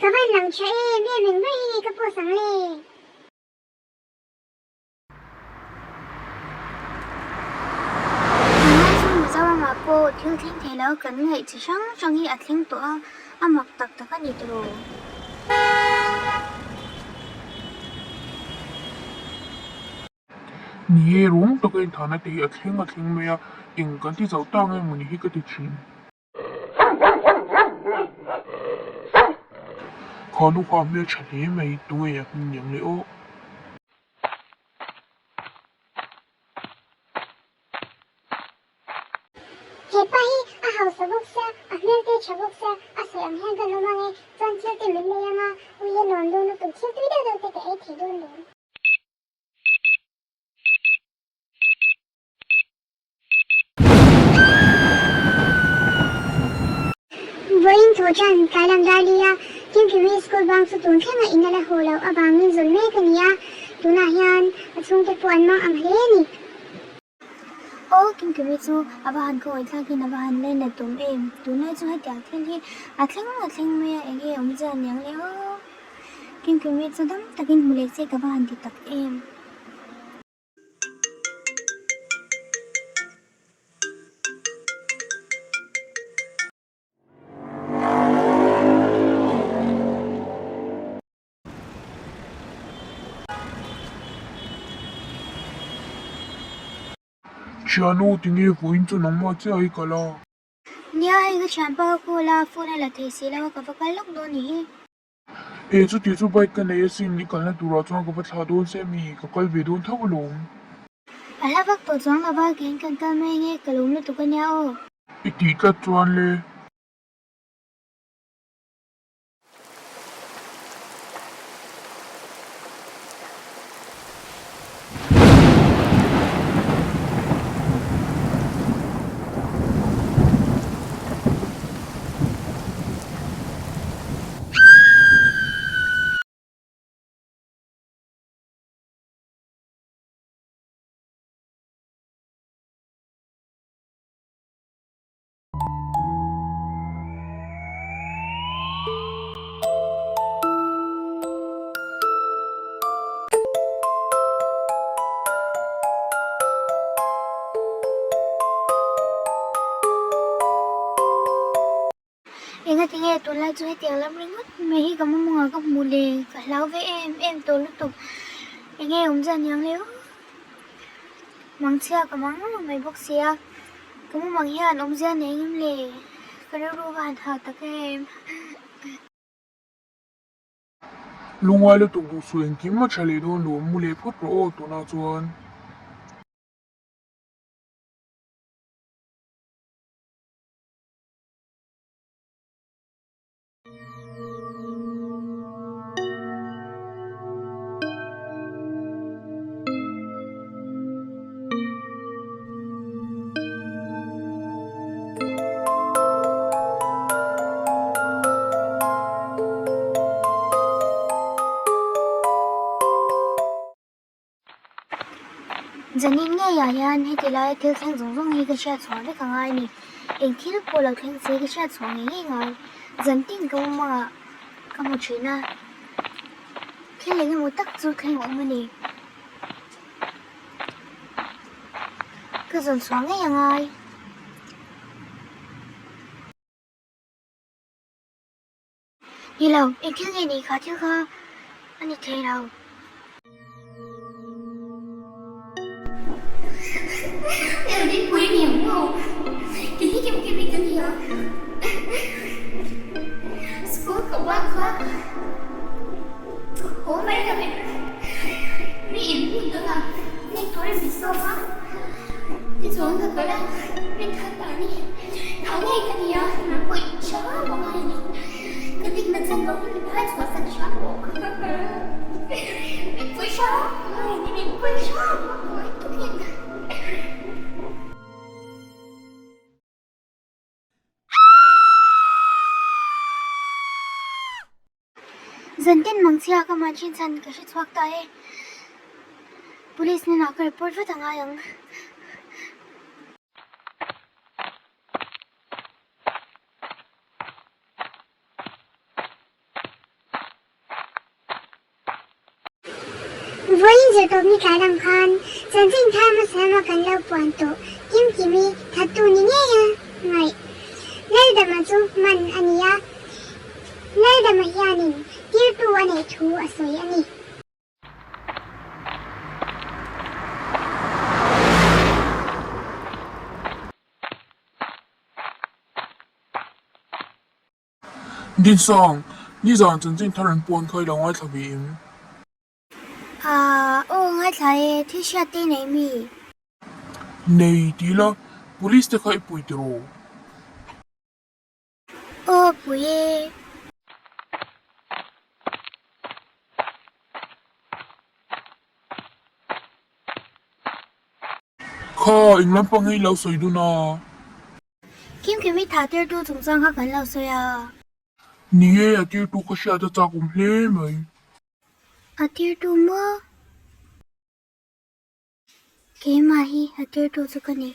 Ka van lang tha em em eng ber hi nge ka post ang le? Tunlai chu Mizoramah pawh thil thleng thei lo kan ngaih chi hrang hrang hi a thleng tawh a, a mak tak tak a ni tawh. Ni e, ruang taka inthahna te hi a thleng a thleng mai a, eng kan ti zo tak nge mawni hi ka ti thin. Kha nu kha a hmel tha hle mai, tunge a hming niang le aw. Hepa hi a hausa bawk sia, a hmel te tha bawk sia, a sawi ang hian ka lawm ang e, chuan thil te min lei ang a, ui a nuam dawn lutuk, thil tui deuh deuh te ka ei thei dawn lawm. Vawiin thaw chuan tlailam dar li a, Kimkimi school bang chu tun thlenga in a la haw loh avangin zawn mek a ni a, tunah hian a chhungte pawh an mang ang hle a ni. Aw, Kimkimi chu a va han khawngaih thlakin a va han len let tum em? Tunlai chu hetiang thil hi a thleng a thleng mai a, enge awm zia aniang le aw. Kimkimi chu dam takin hmu leh che ka va han ti tak em? Thianu, tinge vawiin chu nangmah chiah hi kal a? Nia, hei ka thianpa ka call a, phone a la thei si lo a, ka va kal lawk dawn ni hi. He chuti chu bike ka nei asin, i kalna turah chuan ka va thlah dawn se mi, ka kal ve dawn tho alawm. A hla vak tawh chuang lova, keiin kan kal mai nge, ka lawm lutuk ania aw. I tih tlat chuan le. Engati nge tunlai chu hetiang lam ringawt mai hi ka mamawngah ka hmuh le, ka hlau ve em em tawh lutuk. Enge awm zan niang le aw. Mangchhia ka mang reng mai bawk sia, ka mumang hian awmzia nei ngam le, ka rilru va han hah tak em. Lungngai lutuk duh suh engkim a tha leh dawn lo, mu leh phawt rawh aw tunah chuan. Zanin ngeiah hian heti laia thil thleng zawng zawng hi ka hriat chhuah vek a ngai a ni. Eng thil pawh lo thleng se ka hriat chhuah ngei ngei ngai. Zantin ka awmah ka hmu thin a, thil eng emaw tak chu thleng a awm a ni. Ka zawn chhuah ngei a ngai. Ni lo, eng thil nge nih kha thil kha a ni thei lo. Zantin mangchhia ka man thin chhan ka hre chhuak ta e. Police hnenah ka report vat a ngai ang. Vawiin zirtawpni tlai lam khan chanchin thar hmasa lama kan lo puan tawh Kimkimi thattu ni ngeia ngaih Laldama chu man a ni a, Laldama hianin tirtu a neih thu a sawi a ni. Dinsang, nizan chanchin thar an puan kha i lo ngaithla ve em? Aaa, aw ngaithla e, thil hriat te nei mi? Nei ti la, police te kha i pui tiraw? Aw pui e. Kha, eng lampang hi i lo sawi dun a? Kim Kim i thah tirtu chungchang kha kan lo sawi a. Ni e, a tirtu ka hriat a chak awm hle mai. A tirtu maw? Keimah hi a tirtu chu ka ni.